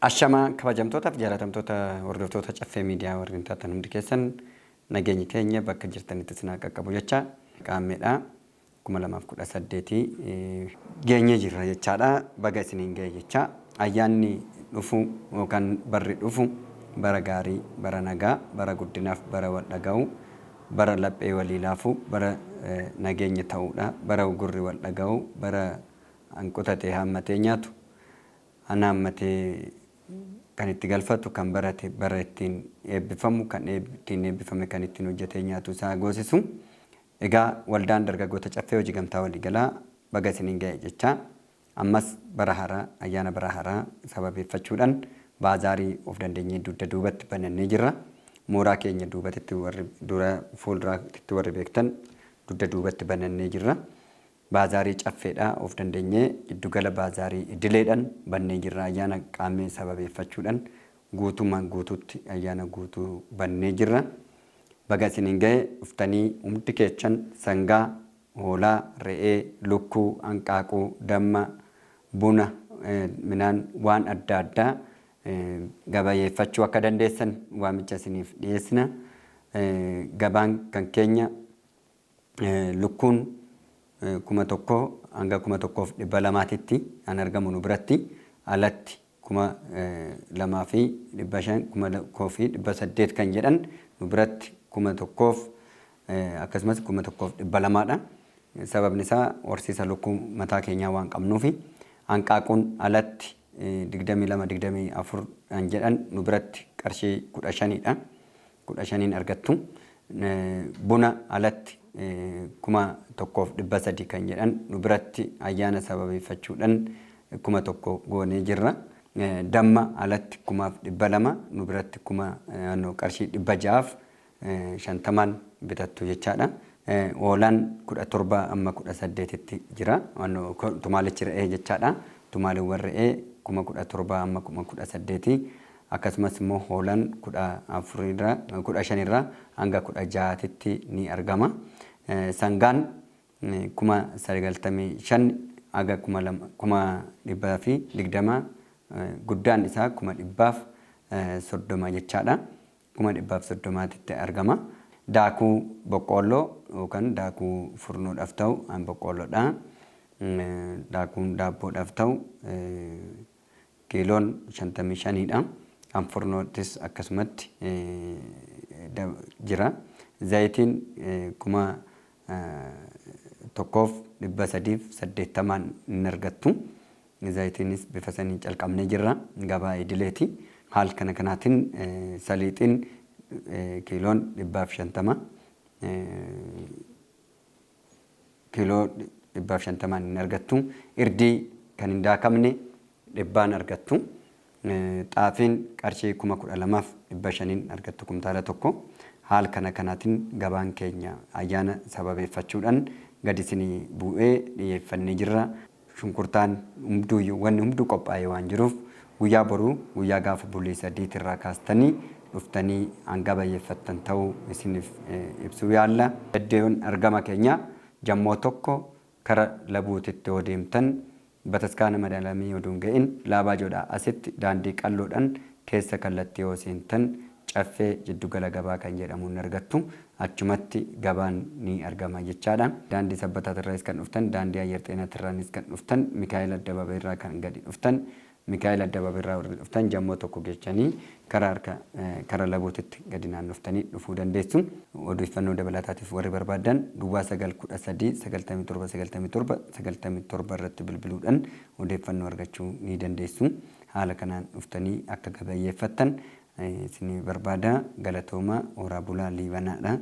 Ashamaa kabajamtootaaf jaalatamtoota hordoftoota Caffee Miidiyaa warreen taatan hundi keessan, nageenyi keenya bakka jirtanitti isin haa qaqqabu jecha, Qaammeedha 2018 geenyee jirra jechaadha. Baga isiniin ga'e jecha, ayyaanni dhufu yookaan barri dhufu bara gaarii, bara nagaa, bara guddinaaf, bara wal dhaga'u, bara laphee walii laafu, bara nageenya ta'uudha. Bara gurri wal dhaga'u, bara hanqutatee haammatee nyaatu, ana hammatee kan itti galfatu, kan barate bara ittiin eebbifamu, kan ittiin eebbifame kan ittiin hojjetee nyaatu isaa goosisu. Egaa Waldaan Dargaggoota Caffee Hojii Gamtaa Waliigalaa baga isiniin ga'e jecha, ammas bara haaraa, ayyaana bara haaraa sababeeffachuudhaan baazaarii of dandeenyee dugda duubatti banannee jirra. Mooraa keenya duubatitti, warri dura fuulduraatti warri beektan, dugda duubatti banannee jirra. Baazaarii Caffeedha of dandeenyee giddugala baazaarii idileedhaan bannee jirra. Ayyaana Qaammee sababeeffachuudhaan guutummaan guutuutti ayyaana guutuu bannee jirra. Baga isiniin ga'e. Dhuftanii hundi keechan sangaa, hoolaa, re'ee, lukkuu, hanqaaquu, damma, buna, midhaan waan adda addaa gabayeeffachuu akka dandeessan waamicha isiniif dhiyeessina. Gabaan kan keenya lukkuun 1000 hanga 1200tti kan argamu nu biratti, alatti 2500, 1800 kan jedhan nu biratti 1000f akkasumas 1200dha. Sababni isaa horsiisa lukkuu mataa keenyaa waan qabnuufi. Hanqaaquun alatti 22, 24 kan jedhan nu biratti qarshii 15dha. 15n argattu. Buna alatti 1300 kan jedhan nu biratti ayyaana sababeeffachuudhaan 1000 goonee jirra. Damma alatti 0200, nu biratti qarshii 650n bitattu jechaadha. Hoolaan 17 amma 18tti jira. Tumaalichi re'ee jechaadha. Tumaaliiwwan re'ee 17,000 amma 18,000, akkasumas immoo hoolaan 14irraa, 15irraa hanga 16tti ni argama. Sangaan 95,000 haga 120,000, guddaan isaa 130,000 jechaadha. 130,000tti argama. Daakuu boqqoolloo yookaan daakuu furnoodhaaf ta'u boqqoolloodha. Daakuun daabboodhaaf ta'u kiiloon 55dha. Kan furnoottis akkasumatti jira. Zayitiin 1380n hin argattu. Zayitiinis bifa saniin calqabnee jirra. Gabaa idileeti. Haal kana kanaatiin saliixiin kiiloon 150, kiiloo 150n hin argattu. Irdii kan hin daakamne 100n argattu. Xaafiin qarshii 12,500n argattu kumtaala tokko. Haal kana kanaatiin gabaan keenya ayyaana sababeeffachuudhaan gadi isinii bu'ee dhiyeeffannee jirra. Shunkurtaan humduuyyuu, wanni hunduu qophaa'ee waan jiruuf, guyyaa boruu guyyaa gaafa bulii sadiitirraa kaastanii dhuftanii hanga bayyeeffattan ta'uu isiniif ibsuu yaalla. Iddoon argama keenyaa Jammoo 1 kara Labuutitti yoo deemtan, Bataskaana Madaalamii oduu hin ga'in Laabaajoodhaa asitti daandii qalloodhan keessa kallattii yoo seentan Caffee Jiddugala Gabaa kan jedhamu hin argattu. Achumatti gabaan ni argama jechaadha. Daandii Sabbataatirraayis kan dhuftan, daandii Ayyar Xeenaatirraanis kan dhuftan, Mikaa'el Addabaabayiirraa kan gadi dhuftan, Mikaa'el Addabaabayiirraa warri dhuftan Jammoo 1 geechanii karaa harka kara Labuutitti gadi naannoftanii dhufuu dandeessu. Odeeffannoo dabalataatiif warri barbaaddan 09 13 97 97 97 irratti bilbiluudhaan odeeffannoo argachuu ni dandeessu. Haala kanaan dhuftanii akka gabayyeeffattan isinii barbaada. Galatooma, horaa bulaa, liibanaadha.